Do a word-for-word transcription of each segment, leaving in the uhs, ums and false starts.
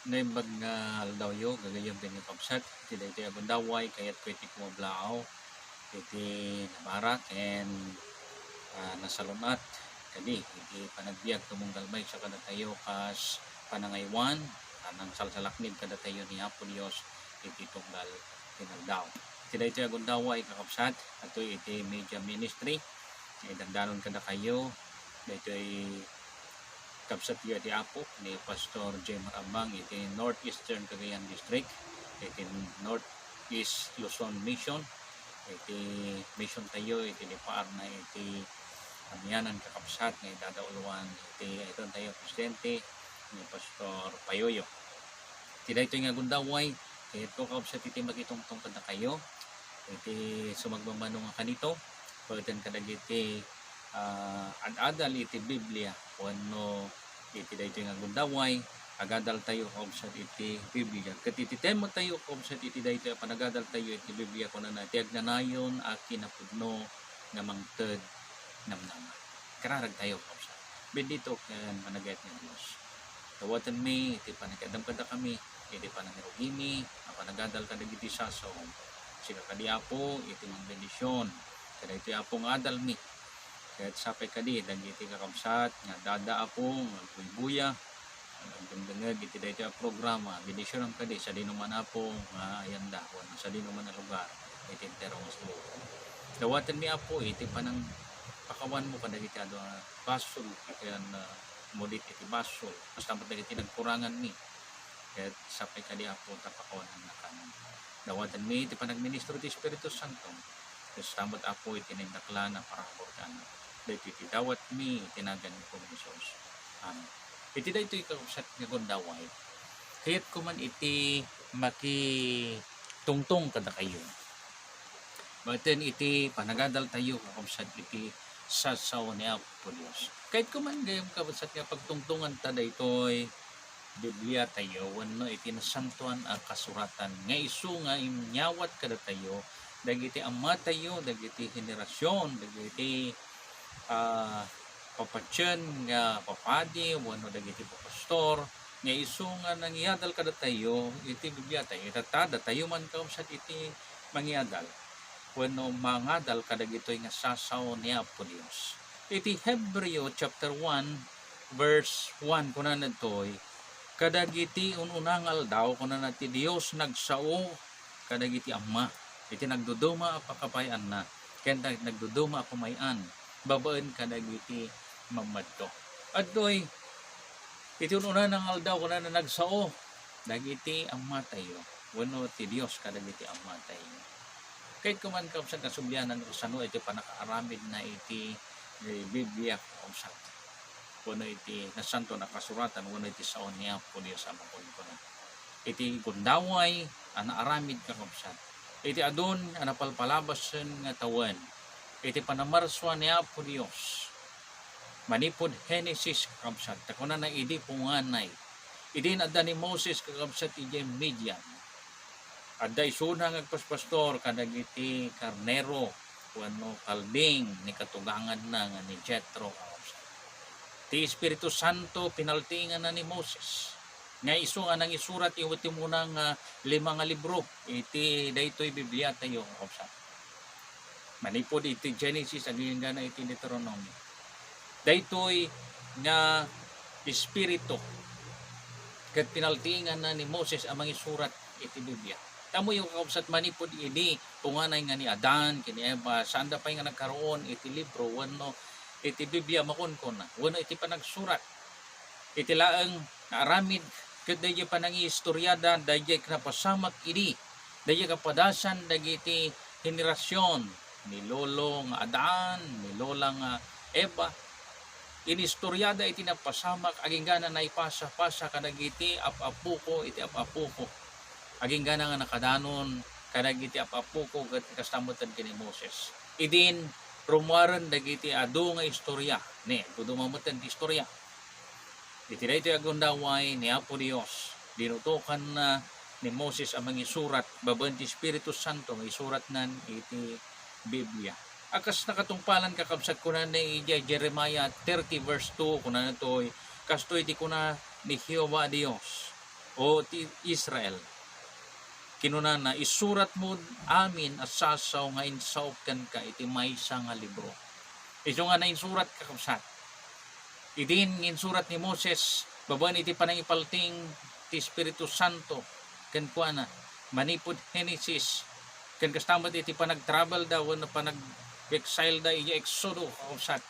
Naimbag nga aldawyo, gagayyem ken kakabsat, iti daytoy a gundaway, kayatko iti kumablaaw, iti nabara ken, ah, nasalun-at kadi iti panagbiag tumunggal maysa kadatayo kas panangaywan a nangsalsalaknib kadatayo ni Apo Dios iti tunggal ti aldaw. Iti daytoy a gundaway, kakabsat, adtoy iti media ministry nga idandanon kadakayo daytoy kabsatyo iti Apo ni Pastor Jemar Abang iti Northeastern Cagayan District, iti Northeast Luzon Mission, iti mission tayo iti lipaarna iti amianan, kakabsat, nga idadauluan iti ayton tayo presidente ni Pastor Payoyo. Iti daytoy nga gundaway, kayatko, kakabsat, iti makitungtong kadakayo iti sumagmamano nga kanito, pagten kadagiti, ah, ad-adal iti Biblia wenno iti daytoy nga gundaway, agadaltayo, kakabsat, iti Biblia. Ket iti tematayo, kakabsat, iti daytoy a panagadaltayo iti Biblia, kunana, ti agnanayon a kinapudno nga mangted namnama. Kararagtayo, kakabsat. Bendito ken managayat nga Dios. Dawatenmi iti panakiadam kadakami, iti panangirugimi a panagadal kadagiti sasao. Sika kadi, Apo, iti mangbendision kadaytoy, Apo, nga adalmi. Ket sapay kadi dagiti kakabsat nga adda, Apo, nga agbuybuya, nga agdengdengngeg iti daytoy a programa. Bendisionam kadi sadinoman, Apo, nga ayanda, wenno sadinoman a lugar iti entero nga sulugan. Dawatenmi, Apo, iti panangpakawanmo kadagiti adu a basol, iti an-, ah, mulit iti basol. Kasta met dagiti nagkuranganmi. Ket sapay kadi, Apo, ta pakawanannakan. Dawatenmi iti panagministro ti Espiritu Santo. Kasta met, Apo, iti naindaklan a parabur ken Anak. Daytoy ti dawatmi iti nagan ni Apo Jesus. Amen. Iti daytoy, kakabsat, nga gundaway, kayatko man iti makitungtong kadakayo. Baten iti panagadaltayo, kakabsat, iti sasao ni Apo Dios. Kayatko man gayam, kakabsat, nga pagtungtonganta daytoy Biblia tayo wenno iti Nasantoan a Kasuratan nga isu nga inyawat kadatayo dagiti amatayo, dagiti henerasion, dagiti, ah, papatien nga papadi wenno dagiti papastor nga isu nga nangiadal kadatayo iti Biblia tayo. Ita ta, datayo man, kakabsat, iti mangiadal wenno mangadal kadagitoy nga sasao ni Apo Dios. Iti Hebreo chapter one, verse one, kunana ditoy, "Kadagiti un-una nga aldaw," kunana, "ti Dios nagsao kadagiti amma iti nagduduma a pakapay-anna ken nag-, nagduduma a pamay-an babaen kadagiti mammadto." Adtoy, iti un-una nga aldaw, kunana, nagsao dagiti ammatayo wenno ti Dios kadagiti ammatayo. Kayatko man, kakabsat, nga sublianan kasano iti pannakaaramidna iti, eh, Biblia, kakabsat, wenno iti Nasantoan a Kasuratan wenno iti sao ni Apo Dios a makunkuna. Iti gundaway a naaramid, kakabsat, iti adun a napalpalabasen nga tawen, iti panamarsua ni Apo Dios, manipud Genesis, kakabsat, ta kunana idi punganay, idi adda ni Moses, kakabsat, idiay Midian, adda isuna nga agpaspastor kadagiti karnero wenno kalding ni katuganganna nga ni Jetro, kakabsat. Ti Espiritu Santo pinaltiinganna ni Moses nga isu nga nangisurat iti umuna nga lima nga libro iti daytoy Biblia tayo, kakabsat. Manipud iti Genesis agingga iti Deuteronomio. Daytoy nga espiritu ket pinaltiinganna ni Moses a mangisurat iti Biblia. Ammoyo, kakabsat, manipud idi punganay nga ni Adan ken ni Eva, saanda pay nga nagkaroon iti libro wenno iti Biblia makunkuna wenno iti panagsurat. Iti laeng nga aramid ket daydiay panangiistoriada, daydiay napasamak idi, daydiay kapadasan dagiti henerasion ni lolo nga Adan, ni lola nga Eva. Inistoriada iti napasamak, agingga naipasapasa kadagiti ap-apoko iti ap-apoko. Agingga nga nakadanon kadagiti ap-apoko ket kasta met ken ni Moses. Idin rummuaren dagiti adu nga istoria. Ne, agduduma met ti istoria. Iti daytoy a gundaway ni Apo Dios, dinutokanna ni Moses a mangisurat babaen ti Espiritu Santo nga isuratnan iti Biblia. A kas nakatungpalan, kakabsat, kunana idiay Jeremiah thirty verse two, kunana ditoy, "Kastoy ti kuna ni Jehovah a Dios, O ti Israel, kinunana, "Isuratmo amin a sasaw nga insaok kenka iti maysa nga libro." Isu nga nainsurat, kakabsat. Idin nga insurat ni Moses, babaen iti panangipaltiing ti Espiritu Santo kenkuana, manipud Genesis, ken kasta met iti panagtravelda wenno panag-exileda idiay Exodo, kakabsat.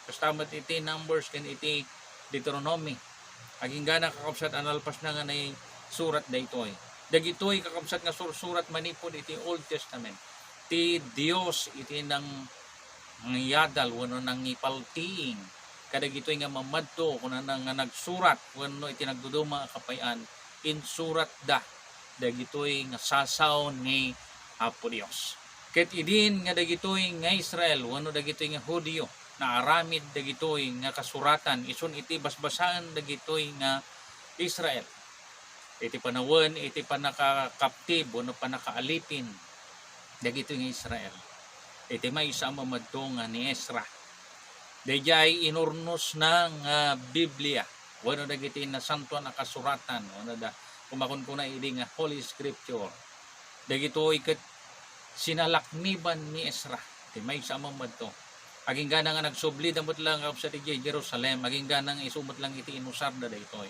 Kasta met iti Numbers ken iti Deuteronomy. Aginggana, kakabsat, a nalpasna nga naisurat daytoy. Dagitoy, kakabsat, nga sursurat manipud iti Old Testament, ti Dios iti nang-, nangyadal wenno nangipaltiing kadagitoy nga mamadto, kunana nga nagsurat wenno iti nagduduma a kapay-an, insuratda dagitoy nga sasaw ni Apo Dios. Ket idin nga dagitoy nga Israel wenno dagitoy nga Judio, naaramid dagitoy nga kasuratan isun iti basbasaen dagitoy nga Israel, iti panawen iti pannakakaptib wenno pannakaalipin dagitoy nga Israel, iti maysa a mamadto nga ni Esra. Daydiay inurnosna nga Biblia wenno dagiti nasantoan a kasuratan, wenno da, koma kunkuna idi nga Holy Scripture. Dagitoy ket sinalakniban ni Esra, ti maysa a mamadto. Aginggana nga nagsublida met lang, kakabsat, idiay Jerusalem, aginggana nga isu met lang iti inusarda daytoy.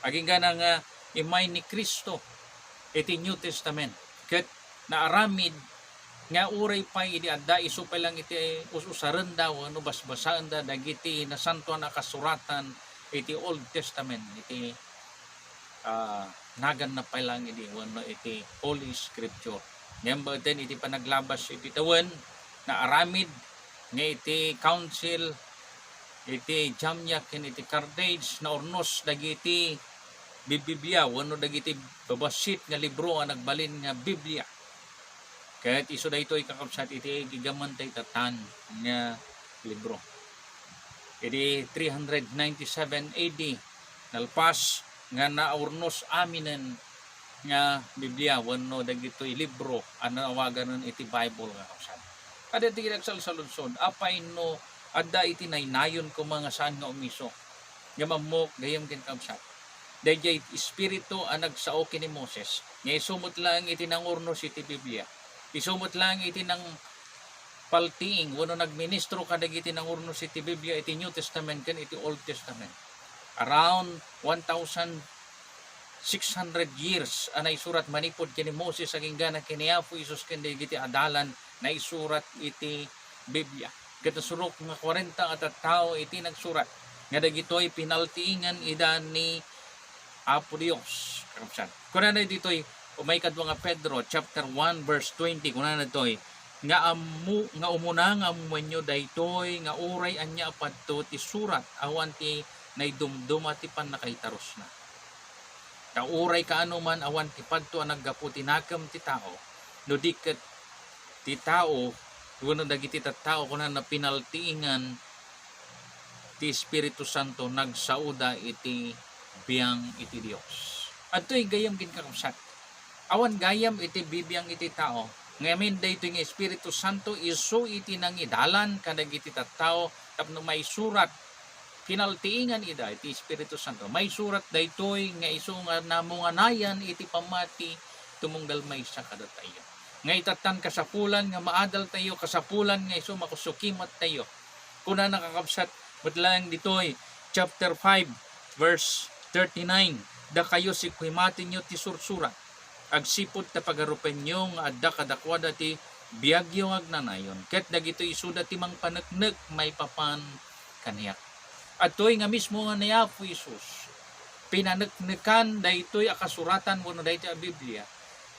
Aginggana nga immay ni Cristo iti New Testament, ket naaramid nga uray pay idi adda isu pay lang iti us-usarenda wenno basbasaenda dagiti nasantoan a kasuratan iti Old Testament, iti, ah, naganna pay lang idi wenno iti Holy Scripture. Ngem baeten iti panaglabas iti tawen, naaramid nga iti Council iti Jamnia ken iti Carthage, naurnos dagiti Bibiblia wenno dagiti babassit nga libro a nagbalin nga Biblia. Ket isu daytoy, kakabsat, iti gigamanta ita tan nga libro. Idi three hundred ninety-seven A D, nalpas nga naurnos aminen nga Biblia wenno dagitoy libro a nawaganen iti Bible, kakabsat. Kada ti nagsalsaludsod, apay no adda iti naynayon koma nga saan nga umiso? Ngem ammok, gayyem ken kabsat, daydiay Espiritu a nagsao ken ni Moses, nga isu met laeng iti nangurnos iti Biblia, isu met laeng iti nangpaltiing wenno nagministro kadagiti nangurnos iti Biblia iti New Testament ken iti Old Testament. Around one thousand six hundred years a naisurat manipud ken ni Moses aginggana ken ni Apo Jesus ken dagiti adalan naisurat iti Biblia. Ket nasurok nga kwarenta a tattao iti nagsurat nga dagitoy pinaltiingen ida ni Apo Dios. Kakabsat, kunana ditoy, umay kadua nga Pedro chapter one verse twenty, kunana ditoy, nga ammo, nga umuna nga ammuenyo daytoy, nga uray ania a padto ti surat, awan ti naidumduma ti pannakaitarusna. Ta uray kaano man, awan ti padto a naggapu ti nakem ti tao, no di ket ti tao wenno dagiti tattao, kunana, pinaltiingan ti Espiritu Santo, nagsaoda iti biang iti Dios. Adtoy gayyem ken kakabsat, awan gayam iti bibiang iti tao, ngamin daytoy nga Espiritu Santo isu iti nangidalan kadagiti tattao tapno maisurat, pinaltiingan ida iti Espiritu Santo. Maisurat daytoy nga isu nga namunganayan iti pammati tumunggal maysa kadatayo. Nga itattan kasapulan nga maadaltayo, kasapulan nga isu makusukimattayo. Kunana, kakabsat, met laeng ditoy, chapter five, verse thirty-nine, "Dakayo, sikuimatenyo ti sursurat, agsipud ta pagarupenyo nga adda kadakuada ti biagyo nga agnanayon, ket dagitoy isuda ti mangpaneknek maipapan kaniak." Adtoy nga mismo nga ni Apo Jesus, pinaneknekan daytoy a kasuratan wenno daytoy a Biblia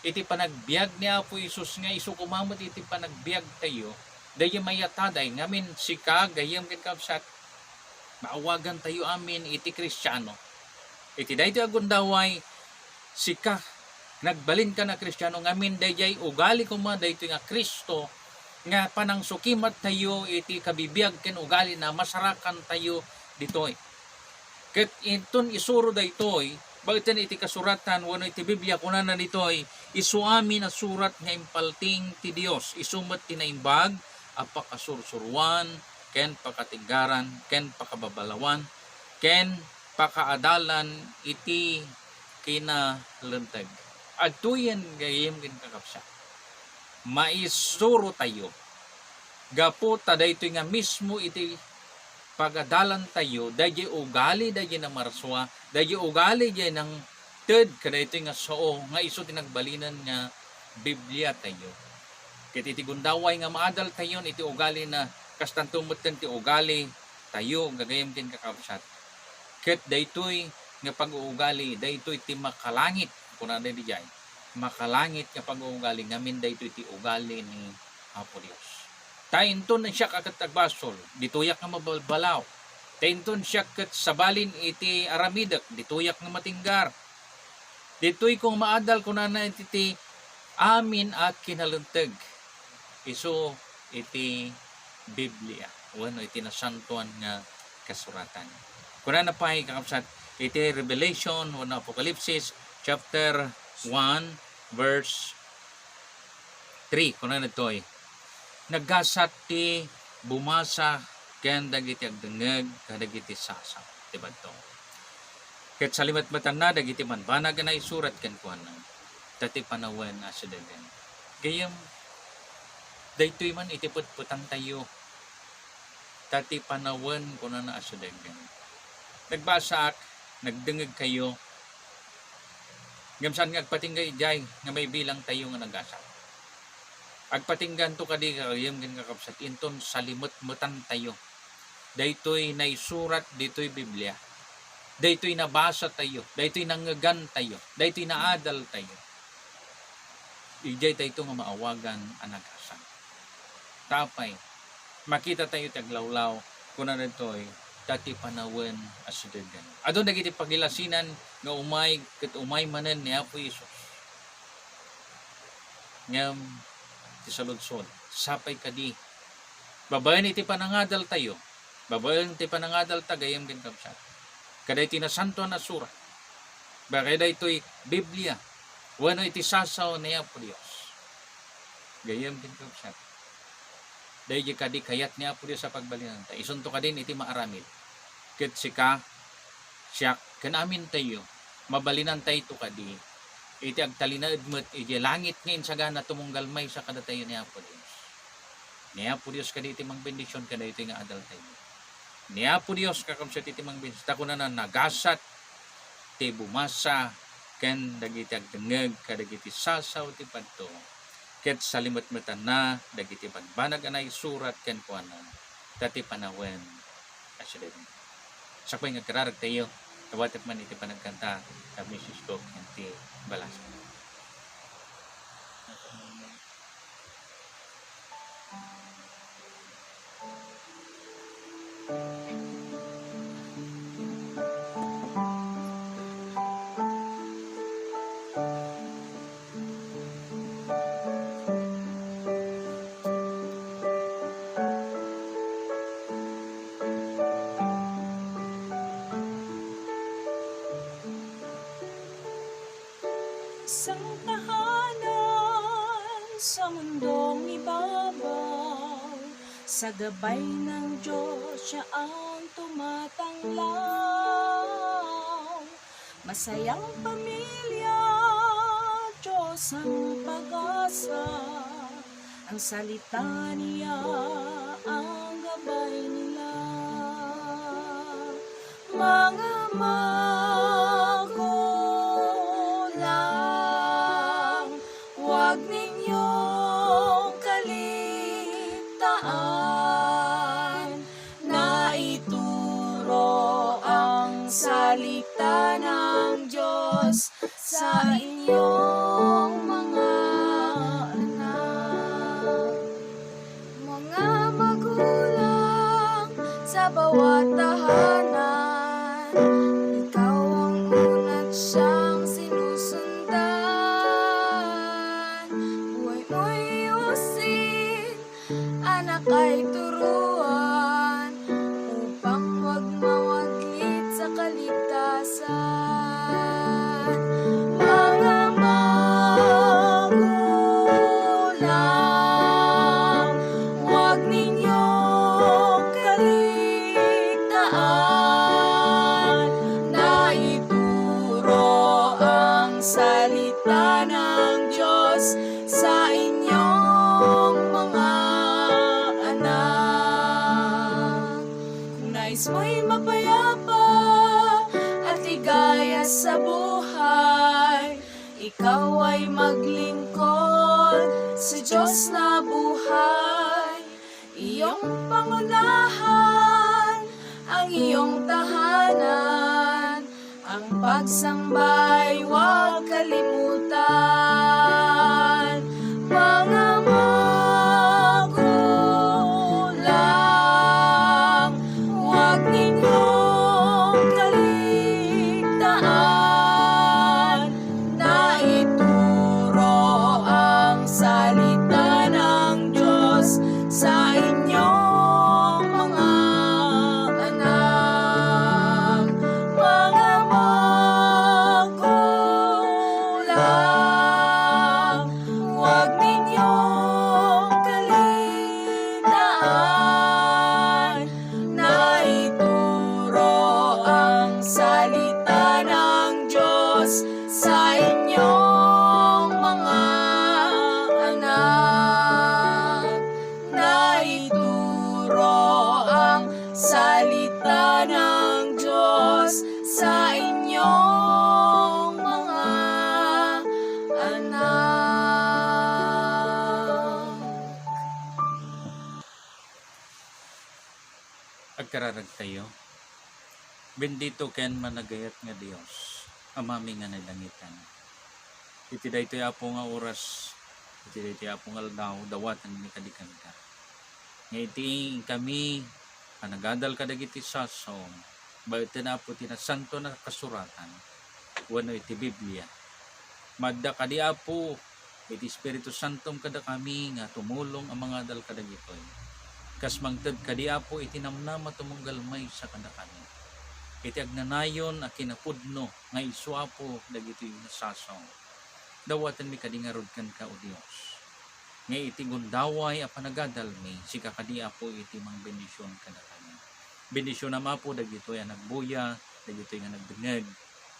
iti panagbiag ni Apo Jesus, nga isu koma met iti panagbiagtayo. Daydiay mayat a taday, ngamin sika, gayyem ken kabsat, maawagantayo amin iti Kristiano. Iti daytoy a gundaway, sika, nagbalinka a Kristiano, ngamin daydiay ugali koma daytoy nga Cristo nga panangsukimattayo iti kabibiag ken ugalina, masarakantayo ditoy. Ket inton isuro daytoy, baeten iti kasuratan wenno iti Biblia, kunana ditoy, "Isu amin a surat nga impaltiing ti Dios, isu met ti naimbag a pakasursuroan, ken pakatenggaran, ken pakababalawan, ken pakaadalan iti kinalinteg. Adtoyen gayam ken kakabsat. Maisurotayo. Gapu ta daytoy nga mismo iti pagadalantayo, daydiay ugali, daydiay namarsua, daydiay ugali, daydiay nangted kadaytoy nga sao nga isu ti nagbalinen nga Bibliatayo. Ket iti gundaway nga maadaltayon iti ugalina, kastanto metten ti ugalitayo, gagayem ken kakabsat. Ket daytoy nga pag-uugali, daytoy ti makalangit, kunana diay, makalangit nga pag-uugali, ngamin daytoy ti ugali ni Apo Dios. Ta inton siak a ket agbasol, ditoyak nga mabalbalaw. Ta inton siak ket sabalin iti aramidek, ditoyak nga matinggar. Ditoy kung maadal, kunana iti ti amin a kinalinteg. Isu iti Biblia, wenno iti Nasantoan nga Kasuratan. Kunana pay, kakabsat, iti Revelation wenno Apokalipsis chapter one, verse three, kunana ditoy, "Nagasat ti bumasa ken dagiti agdengngeg kadagiti sasaw ti badto. Ket salimetmetanna dagiti bambanag a naisurat kenkuana, ta ti panawen a sidegen." Gayem, daytoy man iti petpetantayo, ta ti panawen, kunana, a sidegen. Nagbasaak, nagdengngegkayo, ngem saan nga agpatingga idiay nga maibilangtayo nga nagasat. Agpatingganto kadi, gagayem ken kakabsat, inton salimetmetantayo. Daytoy naisurat ditoy Biblia. Daytoy nabasatayo, daytoy nangngegantayo, daytoy naadaltayo. Idiay daytoy nga maawagan a nagasat. Ta apay, makitatayo ti aglawlaw, kunana ditoy, ta ti panawen a sidegen. Adun dagiti pagilasinan nga umay ket umay manen ni Apo Jesus. Ngem ti saludsod, sapay kadi, babaen iti panangadaltayo, babaen ti panangadalta gayem ken kabsat, kadaytoy Nasantoan a Surat, kadaytoy Biblia, wenno iti sasaw ni Apo Dios, gayem ken kabsat, daydi kadi kayat ni Apo Dios a pagbalinanta. Isunto kadin iti maaramid. Ket sika, siak, ken amintayo, mabalinantayto kadi iti agtalinaed met idiay langit nga insagana tumunggal maysa kadatayo ni Apo Dios. Ni Apo Dios kadi iti mangbendision kadaytoy nga adaltayo. Ni Apo Dios, kakabsat, iti mangbendision. Ta kunana, nagasat ti bumasa ken dagiti agdengngeg kadagiti sasaw ti padto, ket salimetmetanna dagiti bambanag a naisurat kenkuana, ta ti panawen a sidegen. Sakbay nga agkararagtayo, awatek man iti panagkanta, tapno isusbok iti balasang. Sang tahanan sa mundong ibabaw, sa gabay ng Diyos siya ang tumatanglaw. Masayang pamilya, Diyos ang pag-asa. Ang salita niya ang gabay nila. Mga magulang, huwag ninyong kaligtaan na ituro ang salita ng Diyos sa inyong mga anak. Mga magulang sa bawat tahanan, ikaw ang una't siyang sinusundan. Buhay mo'y ayusin, anak ay turuan, upang huwag mawaglit sa kaligtasan. Mga Salita ng Diyos sa inyong mga anak. Kung nais mo'y mapayapa at ligaya sa buhay, ikaw ay maglingkod sa Diyos na buhay. Iyong pangunahan ang iyong tahanan, ang pagsamba'y huwag kalimutan. Mga magulang, huwag ninyong kaligtaan na ituro ang salita ng Diyos sa inyong mga anak. Mga magulang, huwag ninyong kaligtaan na ituro ang salita ng Diyos sa inyong mga anak. Na ituro ang salita ng Diyos sa inyong mga anak. Agkararagtayo. Bendito ken managayat nga Dios, Amami nga nailangitan. Iti daytoy, Apo, nga oras, iti daytoy, Apo, nga aldaw, dawatenmi kadi kenka. Nga iti inkami a nagadal kadagiti sasaom, baeten, Apo, ti Nasanto a Kasuratan wenno iti Biblia. Maadda kadi, Apo, iti Espiritu Santom kadakami nga tumulong a mangadal kadagitoy. Kas mangted kadi, Apo, iti namnama tumunggal maysa kadakami. Iti agnanayon a kinapudno nga isu, Apo, dagitoy nga sasaom. Dawatenmi kadi ngarud kenka, O Dios, nga iti gundaway a panagadalmi, sika kadi, Apo, iti mangbendision kadakami. Bendisionam, Apo, dagitoy a nagbuya, dagitoy nga nagdengngeg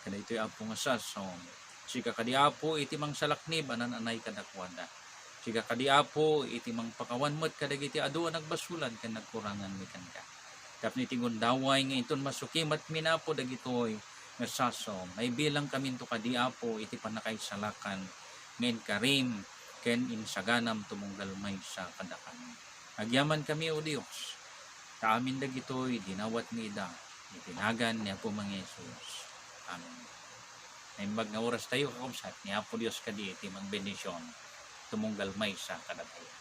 kadaytoy, Apo, nga sasaom. Sika kadi, Apo, iti mangsalaknib a naan-anay kadakuada. Sika kadi, Apo, iti mangpakawan met kadagiti adu a nagbasolan ken nagkuranganmi kenka. Tapno iti gundaway nga inton masukimatmi, Apo, dagitoy nga sasaom, maibilangkaminto kadi, Apo, iti pannakaisalakan nga inkarim ken insaganam tumunggal maysa kadakami. Agyamankami, O Dios, ta amin dagitoy dinawatmi ida iti nagan ni Apo Mangyesus. Amen. Naimbag nga orastayo, kakabsat, ni Apo Dios kadi iti mangbendision tumunggal maysa kadatayo.